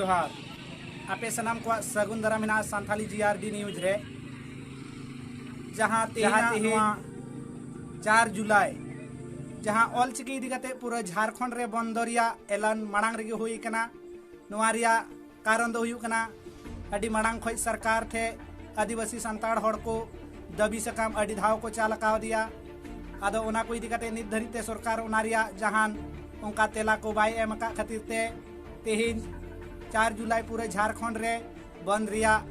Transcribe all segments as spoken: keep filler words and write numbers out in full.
ᱡᱚᱦᱟᱨ᱾ ᱟᱯᱮ ᱥᱟᱱᱟᱢ ᱠᱚᱣᱟᱜ ᱥᱟᱹᱜᱩᱱ ᱫᱟᱨᱟᱢ ᱢᱮᱱᱟᱜᱼᱟ ᱥᱟᱱᱛᱷᱟᱞᱤ ᱡᱤ ᱟᱨ ᱰᱤ ᱱᱤᱭᱩᱡᱽ ᱨᱮ᱾ ᱡᱟᱦᱟᱸ ᱛᱮᱦᱮᱧ ᱱᱚᱣᱟ ᱪᱟᱨ ᱡᱩᱞᱟᱭ, ᱡᱟᱦᱟᱸ ᱚᱞᱪᱤᱠᱤ ᱤᱫᱤ ᱠᱟᱛᱮ ᱯᱩᱨᱟᱹ ᱡᱷᱟᱲᱠᱷᱚᱸᱰ ᱨᱮ ᱵᱚᱱᱫᱚ ᱨᱮᱭᱟᱜ ᱮᱞᱟᱱ ᱢᱟᱲᱟᱝ ᱨᱮᱜᱮ ᱦᱩᱭ ᱟᱠᱟᱱᱟ᱾ ᱱᱚᱣᱟ ᱨᱮᱭᱟᱜ ᱠᱟᱨᱚᱱ ᱫᱚ ᱦᱩᱭᱩᱜ ᱠᱟᱱᱟ, ᱟᱹᱰᱤ ᱢᱟᱲᱟᱝ ᱠᱷᱚᱱ ᱥᱚᱨᱠᱟᱨ ᱴᱷᱮᱱ ᱟᱹᱫᱤᱵᱟᱹᱥᱤ ᱥᱟᱱᱛᱟᱲ ᱦᱚᱲ ᱠᱚ ᱫᱟᱹᱵᱤ ᱥᱟᱠᱟᱢ ᱟᱹᱰᱤ ᱫᱷᱟᱣ ᱠᱚ ᱪᱟᱞ ᱟᱠᱟᱣᱫᱮᱭᱟ᱾ ᱟᱫᱚ ᱚᱱᱟ ᱠᱚ ᱤᱫᱤ ᱠᱟᱛᱮ ᱱᱤᱛ ᱫᱷᱟᱹᱨᱤᱡ ᱛᱮ ᱥᱚᱨᱠᱟᱨ ᱚᱱᱟ ᱨᱮᱭᱟᱜ ᱡᱟᱦᱟᱱ ᱚᱱᱠᱟ ᱛᱮᱞᱟ ᱠᱚ ᱵᱟᱭ ᱮᱢ ᱟᱠᱟᱫ ᱠᱷᱟᱹᱛᱤᱨ ᱛᱮ ᱛᱮᱦᱮᱧ ᱪᱟᱨ ᱡᱩᱞᱟᱭ ᱯᱩᱨᱟᱹ ᱡᱷᱟᱲᱠᱷᱚᱸᱰ ᱨᱮ ᱵᱚᱱᱫ ᱨᱮᱭᱟᱜ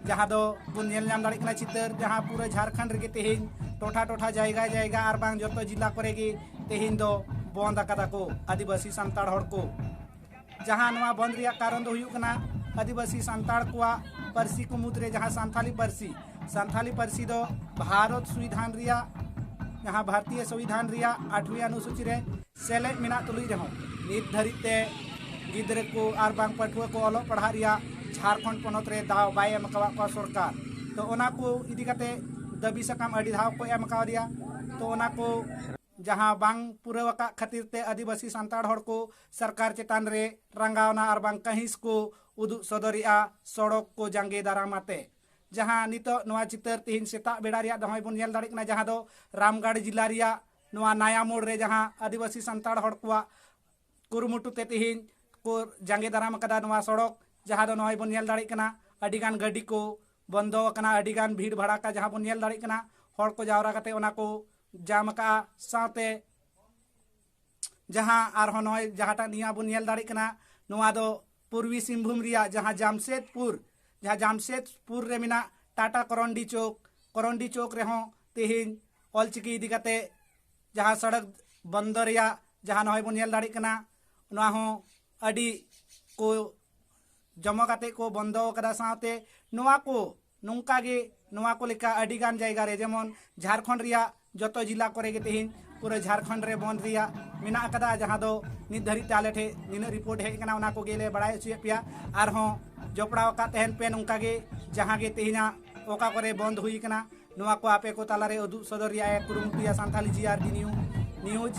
ᱡᱟᱦᱟᱸ ᱫᱚ ᱵᱚᱱ ᱧᱮᱞ ᱧᱟᱢ ᱫᱟᱲᱮᱭᱟᱜ ᱠᱟᱱᱟ ᱪᱤᱛᱟᱹᱨ, ᱡᱟᱦᱟᱸ ᱯᱩᱨᱟᱹ ᱡᱷᱟᱲᱠᱷᱚᱸᱰ ᱨᱮᱜᱮ ᱛᱮᱦᱮᱧ ᱴᱚᱴᱷᱟ ᱴᱚᱴᱷᱟ, ᱡᱟᱭᱜᱟ ᱡᱟᱭᱜᱟ ᱟᱨ ᱵᱟᱝ ᱡᱚᱛᱚ ᱡᱤᱞᱟ ᱠᱚᱨᱮ ᱜᱮ ᱛᱮᱦᱮᱧ ᱫᱚ ᱵᱚᱱᱫ ᱟᱠᱟᱫᱟ ᱠᱚ ᱟᱹᱫᱤᱵᱟᱹᱥᱤ ᱥᱟᱱᱛᱟᱲ ᱦᱚᱲ ᱠᱚ᱾ ᱡᱟᱦᱟᱸ ᱱᱚᱣᱟ ᱵᱚᱱᱫ ᱨᱮᱭᱟᱜ ᱠᱟᱨᱚᱱ ᱫᱚ ᱦᱩᱭᱩᱜ ᱠᱟᱱᱟ ᱟᱹᱫᱤᱵᱟᱹᱥᱤ ᱥᱟᱱᱛᱟᱲ ᱠᱚᱣᱟᱜ ᱯᱟᱹᱨᱥᱤ ᱠᱚ ᱢᱩᱫᱽᱨᱮ ᱡᱟᱦᱟᱸ ᱥᱟᱱᱛᱷᱟᱞᱤ ᱯᱟᱹᱨᱥᱤ, ᱥᱟᱱᱛᱷᱟᱞᱤ ᱯᱟᱹᱨᱥᱤ ᱫᱚ ᱵᱷᱟᱨᱚᱛ ᱥᱚᱝᱵᱤᱫᱷᱟᱱ ᱨᱮᱭᱟᱜ, ᱡᱟᱦᱟᱸ ᱵᱷᱟᱨᱚᱛᱤᱭᱚ ᱥᱚᱝᱵᱤᱫᱷᱟᱱ ᱨᱮᱭᱟᱜ ᱟᱴᱷᱣᱤ ᱚᱱᱩᱥᱩᱪᱤ ᱨᱮ ᱥᱮᱞᱮᱫ ᱢᱮᱱᱟᱜ ᱛᱩᱞᱩᱡ ᱨᱮᱦᱚᱸ ᱱᱤᱛ ᱫᱷᱟᱹᱨᱤᱡ ᱛᱮ ᱜᱤᱫᱽᱨᱟᱹ ᱠᱚ ᱟᱨ ᱵᱟᱝ ᱯᱟᱹᱴᱷᱩᱣᱟᱹ ᱠᱚ ᱚᱞᱚᱜ ᱯᱟᱲᱦᱟᱜ ᱨᱮᱭᱟᱜ ᱡᱷᱟᱲᱠᱷᱚᱸᱰ ᱯᱚᱱᱚᱛ ᱨᱮ ᱫᱟᱣ ᱵᱟᱭ ᱮᱢ ᱟᱠᱟᱫ ᱠᱚᱣᱟ ᱥᱚᱨᱠᱟᱨ᱾ ᱛᱚ ᱚᱱᱟ ᱠᱚ ᱤᱫᱤ ᱠᱟᱛᱮ ᱫᱟᱹᱵᱤ ᱥᱟᱠᱟᱢ ᱟᱹᱰᱤ ᱫᱷᱟᱣ ᱠᱚ ᱮᱢ ᱠᱟᱣᱫᱮᱭᱟ᱾ ᱛᱚ ᱚᱱᱟ ᱠᱚ ᱡᱟᱦᱟᱸ ᱵᱟᱝ ᱯᱩᱨᱟᱹᱣ ᱟᱠᱟᱫ ᱠᱷᱟᱹᱛᱤᱨ ᱛᱮ ᱟᱹᱫᱤᱵᱟᱹᱥᱤ ᱥᱟᱱᱛᱟᱲ ᱦᱚᱲ ᱠᱚ ᱥᱚᱨᱠᱟᱨ ᱪᱮᱛᱟᱱ ᱨᱮ ᱨᱟᱸᱜᱟᱣᱱᱟ ᱟᱨ ᱵᱟᱝ ᱠᱟᱹᱦᱤᱥ ᱠᱚ ᱩᱫᱩᱜ ᱥᱚᱫᱚᱨᱮᱜᱼᱟ ᱥᱚᱲᱚᱠ ᱠᱚ ᱡᱟᱸᱜᱮ ᱫᱟᱨᱟᱢ ᱟᱛᱮ᱾ ᱡᱟᱦᱟᱸ ᱱᱤᱛᱚᱜ ᱱᱚᱣᱟ ᱪᱤᱛᱟᱹᱨ ᱛᱤᱦᱤᱧ ᱥᱮᱛᱟᱜ ᱵᱮᱲᱟ ᱨᱮᱭᱟᱜ ᱫᱚ ᱦᱚᱸᱜᱼᱚᱭ ᱵᱚᱱ ᱧᱮᱞ ᱫᱟᱲᱮᱭᱟᱜ ᱠᱟᱱᱟ, ᱡᱟᱦᱟᱸ ᱫᱚ ᱨᱟᱢᱜᱟᱲ ᱡᱤᱞᱟ ᱨᱮᱭᱟᱜ ᱱᱚᱣᱟ ᱱᱟᱭᱟ ᱢᱳᱲ ᱨᱮ ᱡᱟᱦᱟᱸ ᱟᱹᱫᱤᱵᱟᱹᱥᱤ ᱥᱟᱱᱛᱟᱲ ᱦᱚᱲ ᱠᱚᱣᱟᱜ ᱠᱩᱨᱩᱢᱩᱴᱩ ᱛᱮ ᱛᱤᱦᱤᱧ ᱠᱚ ᱡᱟᱸᱜᱮ ᱫᱟᱨᱟᱢ ᱟᱠᱟᱫᱟ ᱱᱚᱣᱟ ᱥᱚᱲᱚᱠ, ᱡᱟᱦᱟᱸ ᱫᱚ ᱱᱚᱜᱼᱚᱭ ᱵᱚᱱ ᱧᱮᱞ ᱫᱟᱲᱮᱭᱟᱜ ᱠᱟᱱᱟ ᱟᱹᱰᱤᱜᱟᱱ ᱜᱟᱹᱰᱤ ᱠᱚ ᱵᱚᱱᱫᱚ ᱟᱠᱟᱱᱟ, ᱟᱹᱰᱤᱜᱟᱱ ᱵᱷᱤᱲ ᱵᱷᱟᱲᱟᱠᱟ ᱡᱟᱦᱟᱸ ᱵᱚᱱ ᱧᱮᱞ ᱫᱟᱲᱮᱭᱟᱜ ᱠᱟᱱᱟ, ᱦᱚᱲ ᱠᱚ ᱡᱟᱣᱨᱟ ᱠᱟᱛᱮ ᱚᱱᱟ ᱠᱚ ᱡᱟᱢ ᱟᱠᱟᱜᱼᱟ᱾ ᱥᱟᱶᱛᱮ ᱡᱟᱦᱟᱸ ᱟᱨᱦᱚᱸ ᱱᱚᱜᱼᱚᱭ ᱡᱟᱦᱟᱸᱴᱟᱜ ᱱᱤᱭᱟᱹ ᱵᱚᱱ ᱧᱮᱞ ᱫᱟᱲᱮᱭᱟᱜ ᱠᱟᱱᱟ, ᱱᱚᱣᱟ ᱫᱚ ᱯᱩᱨᱵᱤ ᱥᱤᱝᱵᱷᱩᱢ ᱨᱮᱭᱟᱜ ᱡᱟᱦᱟᱸ ᱡᱟᱢᱥᱮᱫᱽᱯᱩᱨ, ᱡᱟᱦᱟᱸ ᱡᱟᱢᱥᱮᱫᱽᱯᱩᱨ ᱨᱮ ᱢᱮᱱᱟᱜ ᱴᱟᱴᱟ ᱠᱚᱨᱚᱱᱰᱤ ᱪᱚᱠ, ᱠᱚᱨᱚᱱᱰᱤ ᱪᱚᱠ ᱨᱮᱦᱚᱸ ᱛᱮᱦᱮᱧ ᱚᱞᱪᱤᱠᱤ ᱤᱫᱤ ᱠᱟᱛᱮ ᱡᱟᱦᱟᱸ ᱥᱚᱲᱚᱠ ᱵᱚᱱᱫᱚ ᱨᱮᱭᱟᱜ ᱡᱟᱦᱟᱸ ᱱᱚᱜᱼᱚᱭ ᱵᱚᱱ ᱧᱮᱞ ᱫᱟᱲᱮᱭᱟᱜ ᱠᱟᱱᱟ, ᱱᱚᱣᱟ ᱦᱚᱸ ᱟᱹᱰᱤ ᱠᱚ ᱡᱚᱢᱟ ᱠᱟᱛᱮ ᱠᱚ ᱵᱚᱱᱫᱚ ᱟᱠᱟᱫᱟ᱾ ᱥᱟᱶᱛᱮ ᱱᱚᱣᱟ ᱠᱚ ᱱᱚᱝᱠᱟ ᱜᱮ ᱱᱚᱣᱟ ᱠᱚ ᱞᱮᱠᱟ ᱟᱹᱰᱤ ᱜᱟᱱ ᱡᱟᱭᱜᱟ ᱨᱮ, ᱡᱮᱢᱚᱱ ᱡᱷᱟᱲᱠᱷᱚᱸᱰ ᱨᱮᱭᱟᱜ ᱡᱚᱛᱚ ᱡᱤᱞᱟ ᱠᱚᱨᱮ ᱜᱮ ᱛᱮᱦᱮᱧ ᱯᱩᱨᱟᱹ ᱡᱷᱟᱲᱠᱷᱚᱸᱰ ᱨᱮ ᱵᱚᱱᱫ ᱨᱮᱭᱟᱜ ᱢᱮᱱᱟᱜ ᱟᱠᱟᱫᱟ, ᱡᱟᱦᱟᱸ ᱫᱚ ᱱᱤᱛ ᱫᱷᱟᱹᱨᱤᱡ ᱛᱮ ᱟᱞᱮ ᱴᱷᱮᱱ ᱱᱤᱱᱟᱹᱜ ᱨᱤᱯᱳᱨᱴ ᱦᱮᱡ ᱟᱠᱟᱱᱟ, ᱚᱱᱟ ᱠᱚᱜᱮ ᱞᱮ ᱵᱟᱲᱟᱭ ᱦᱚᱪᱚᱭᱮᱫ ᱯᱮᱭᱟ᱾ ᱟᱨᱦᱚᱸ ᱡᱚᱯᱲᱟᱣ ᱟᱠᱟᱫ ᱛᱟᱦᱮᱱ ᱯᱮ ᱱᱚᱝᱠᱟ ᱜᱮ, ᱡᱟᱦᱟᱸ ᱜᱮ ᱛᱮᱦᱮᱧᱟᱜ ᱚᱠᱟ ᱠᱚᱨᱮ ᱵᱚᱱᱫ ᱦᱩᱭ ᱟᱠᱟᱱᱟ, ᱱᱚᱣᱟ ᱠᱚ ᱟᱯᱮ ᱠᱚ ᱛᱟᱞᱟᱨᱮ ᱩᱫᱩᱜ ᱥᱚᱫᱚᱨ ᱨᱮᱭᱟᱜ ᱮ ᱠᱩᱨᱩᱢᱩᱴᱩᱭᱟ ᱥᱟᱱᱛᱷᱟᱞᱤ ᱡᱤ ᱟᱨ ᱰᱤ ᱱᱤᱭᱩ-, ᱱᱤᱭᱩᱡᱽ᱾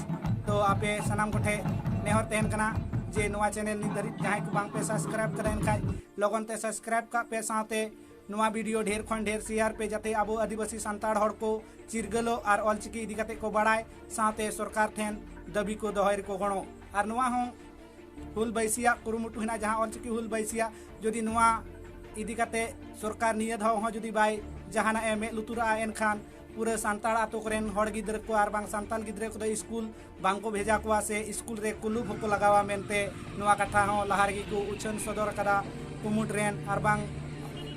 ᱛᱚ ᱟᱯᱮ ᱥᱟᱱᱟᱢ ᱠᱚᱴᱷᱮᱱ ᱱᱮᱦᱚᱨ ᱛᱟᱦᱮᱱ ᱠᱟᱱᱟ, ᱡᱮ ᱱᱚᱣᱟ ᱪᱮᱱᱮᱞ ᱱᱤᱛ ᱫᱷᱟᱹᱨᱤᱡ ᱡᱟᱦᱟᱸᱭ ᱠᱚ ᱵᱟᱝ ᱯᱮ ᱥᱟᱵᱥᱠᱨᱟᱭᱤᱵ ᱠᱟᱫᱟ, ᱮᱱᱠᱷᱟᱡ ᱞᱚᱜᱚᱱ ᱛᱮ ᱥᱟᱵᱥᱠᱨᱟᱭᱤᱵ ᱠᱟᱜ ᱯᱮ, ᱥᱟᱶᱛᱮ ᱱᱚᱣᱟ ᱵᱷᱤᱰᱤᱭᱳ ᱰᱷᱮᱨ ᱠᱷᱚᱱ ᱰᱷᱮᱨ ᱥᱮᱭᱟᱨ ᱯᱮ, ᱡᱟᱛᱮ ᱟᱵᱚ ᱟᱹᱫᱤᱵᱟᱹᱥᱤ ᱥᱟᱱᱛᱟᱲ ᱦᱚᱲ ᱠᱚ ᱪᱤᱨᱜᱟᱹᱞᱚᱜ ᱟᱨ ᱚᱞᱪᱤᱠᱤ ᱤᱫᱤ ᱠᱟᱛᱮ ᱠᱚ ᱵᱟᱲᱟᱭ, ᱥᱟᱶᱛᱮ ᱥᱚᱨᱠᱟᱨ ᱴᱷᱮᱱ ᱫᱟᱹᱵᱤ ᱠᱚ ᱫᱚᱦᱚᱭ ᱨᱮᱠᱚ ᱜᱚᱲᱚ᱾ ᱟᱨ ᱱᱚᱣᱟ ᱦᱚᱸ ᱦᱩᱞ ᱵᱟᱹᱭᱥᱤᱭᱟᱜ ᱠᱩᱨᱩᱢᱩᱴᱩ ᱦᱮᱱᱟᱜ, ᱡᱟᱦᱟᱸ ᱚᱞᱪᱤᱠᱤ ᱦᱩᱞ ᱵᱟᱹᱭᱥᱤᱭᱟᱜ, ᱡᱩᱫᱤ ᱱᱚᱣᱟ ᱤᱫᱤ ᱠᱟᱛᱮ ᱥᱚᱨᱠᱟᱨ ᱱᱤᱭᱟᱹ ᱫᱷᱟᱣ ᱦᱚᱸ ᱡᱩᱫᱤ ᱵᱟᱭ ᱡᱟᱦᱟᱱᱟᱜ ᱮ ᱢᱮᱫ ᱞᱩᱛᱩᱨᱟᱜᱼᱟ, ᱮᱱᱠᱷᱟᱱ ᱯᱩᱨᱟᱹ ᱥᱟᱱᱛᱟᱲ ᱟᱛᱳ ᱠᱚᱨᱮᱱ ᱦᱚᱲ ᱜᱤᱫᱽᱨᱟᱹ ᱠᱚ ᱟᱨ ᱵᱟᱝ ᱥᱟᱱᱛᱟᱲ ᱜᱤᱫᱽᱨᱟᱹ ᱠᱚᱫᱚ ᱥᱠᱩᱞ ᱵᱟᱝ ᱠᱚ ᱵᱷᱮᱡᱟ ᱠᱚᱣᱟ ᱥᱮ ᱥᱠᱩᱞ ᱨᱮ ᱠᱩᱞᱩᱯ ᱦᱚᱸᱠᱚ ᱞᱟᱜᱟᱣᱟ ᱢᱮᱱᱛᱮ ᱱᱚᱣᱟ ᱠᱟᱛᱷᱟ ᱦᱚᱸ ᱞᱟᱦᱟ ᱨᱮᱜᱮ ᱠᱚ ᱩᱪᱷᱟᱹᱱ ᱥᱚᱫᱚᱨ ᱟᱠᱟᱫᱟ ᱠᱩᱢᱩᱴ ᱨᱮᱱ ᱟᱨ ᱵᱟᱝ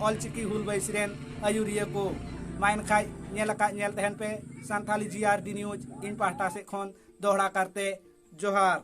ᱚᱞᱪᱤᱠᱤ ᱦᱩᱞ ᱵᱟᱹᱭᱥᱤ ᱨᱮᱱ ᱟᱹᱭᱩᱨᱤᱭᱟᱹ ᱠᱚ᱾ ᱢᱟ ᱮᱱᱠᱷᱟᱡ ᱧᱮᱞ ᱟᱠᱟᱫ ᱧᱮᱞ ᱛᱟᱦᱮᱱ ᱯᱮ ᱥᱟᱱᱛᱷᱟᱞᱤ ᱡᱤ ᱟᱨ ᱰᱤ ᱱᱤᱭᱩᱡᱽ, ᱤᱧ ᱯᱟᱦᱴᱟ ᱥᱮᱫ ᱠᱷᱚᱱ ᱫᱚᱦᱲᱟ ᱠᱟᱨᱛᱮ ᱡᱚᱦᱟᱨ᱾